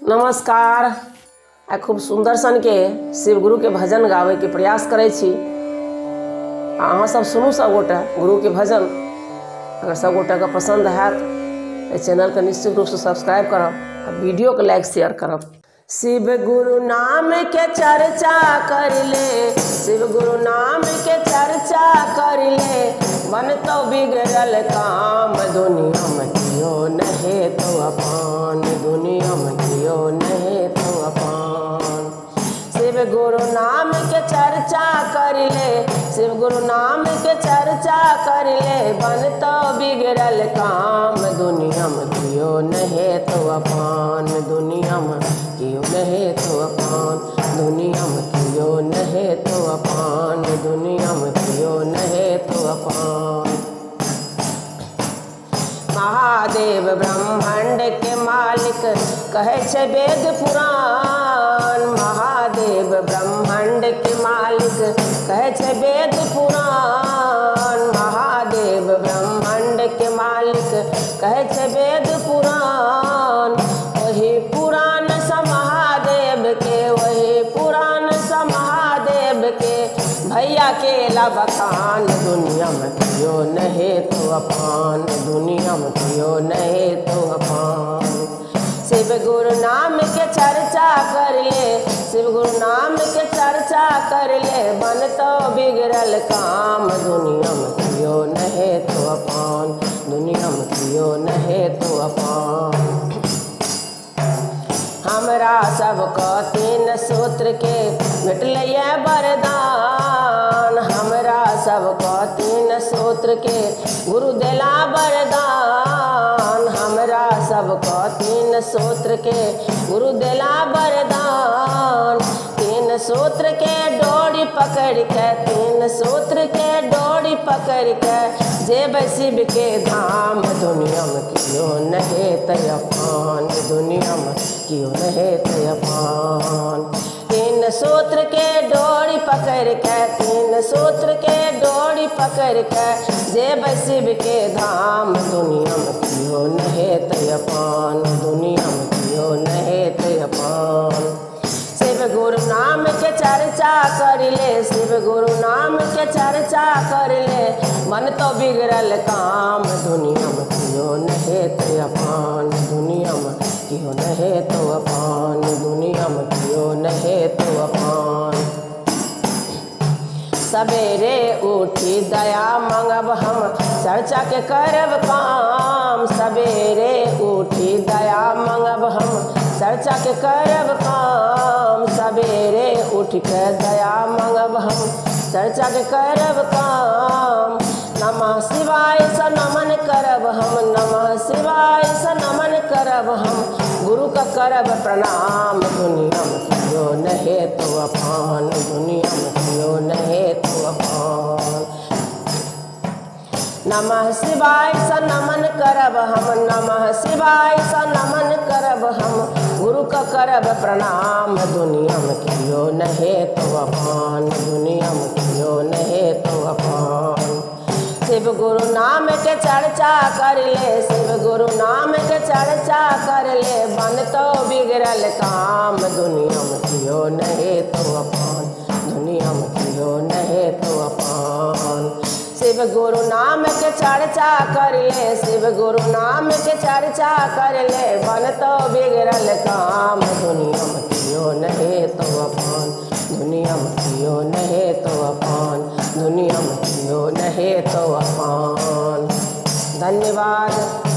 नमस्कार। आ खूब सुन्दर सनके शिव गुरुके भजन गाबैके प्रयास करै छी। आ अहाँसभ सुनू सभगोटे गुरुके भजन। अगर सभगोटेके पसन्द हैत एहि चैनलके निश्चित रूपसँ सब्सक्राइब करब आ वीडियोके लाइक शेयर करब। शिव गुरु नाम के चर्चा कर ले, शिव गुरु नाम के चर्चा कर ले, मन तो बिगड़ल काम। दुनिया में कियो नहीं तो अपान, दुनिया में कियो नहीं तो अपान। शिव गुरु नाम के चर्चा कर ले, शिव गुरु नाम के चर्चा कर ले, बन तो बिगड़ल काम। दुनिया में कियो नहीं तो अपान, दुनिया में कियो नहीं तो अपान, दुनिया में कियो नहीं तो अपान, दुनिया में कियो नहीं तो अपान। महादेव ब्रह्मांड के मालिक कहै छै वेद पुराण। महादेव ब्रह्मांड के मालिक कहै छै वेद पुराण। महादेव ब्रह्मांड के मालिक कहै छै वेद पुराण। ओही पुराण सँ महादेव के, ओही पुराण सँ महादेव के भैया के बखान। दुनिया में कियो नहीं तो अपान, दुनिया में कियो नहीं तो अपान। शिव गुरु नाम के चर्चा कर ले, शिव गुरु नाम के चर्चा कर ले, बन तो बिगड़ल काम। दुनिया में कियो नहीं तो अपान, दुनिया में कियो नहीं तो अपान। हमरा सबके तीन सूत्र के भेटलैए वरदान। हमरा सबके तीन सूत्र के गुरु देला वरदान। हमरा सबके तीन सूत्र के गुरु देला वरदान। तीन सूत्र के डोरी पकड़ के, तीन सूत्र के डोरी पकड़ के जेबै शिव के धाम। दुनिया में कियो नहीं ते अपान, दुनिया में कियो नहीं ते अपान। तीन सूत्र के डोरी पकड़ के, तीन सूत्र के डोरी पकड़ के जेबै शिव के धाम। दुनिया में कियो नहीं ते अपान, दुनिया में कियो नहीं ते अपान। शिव गुरु नाम के चर्चा कर ले, शिव गुरु नाम के चर्चा कर ले, मन तो बिगड़ल काम। दुनिया में कियो नहीं ते अपान, दुनिया में कियो नहीं तो अपान, दुनिया में कियो नहीं तो अपान। सवेरे उठी दया मंगब हम, चर्चा के करब काम। सवेरे उठी दया मंगब हम, चर्चा के करब काम। सवेरे उठ के दया मंगब हम, चर्चा के करब काम। नमः शिवाय स नमन करब हम, नमः शिवाय स नमन करब हम, गुरु का करब प्रणाम। दुनिया में कियो नहीं तो अपान, दुनिया में कियो नहीं तो अपान। नमः शिवाय स नमन करब हम, नमः शिवाय स नमन करब हम, गुरु का करब प्रणाम। दुनिया में कियो नहीं तो अपान, दुनिया में कियो नहीं तो अपान। शिव गुरु नाम के चर्चा कर ले, शिव गुरु नाम के चर्चा कर ले, बन तो बिगड़ल काम। दुनिया में कियो नहीं तो अपान, दुनिया में कियो नहीं तो अपान। शिव गुरु नाम के चर्चा कर ले, शिव गुरु नाम के चर्चा कर ले, बन तो बिगड़ल काम। दुनिया में कियो नहीं तो अपान, दुनिया में कियो नहीं तो अपान, दुनिया में कियो नहीं तो अपान। धन्यवाद।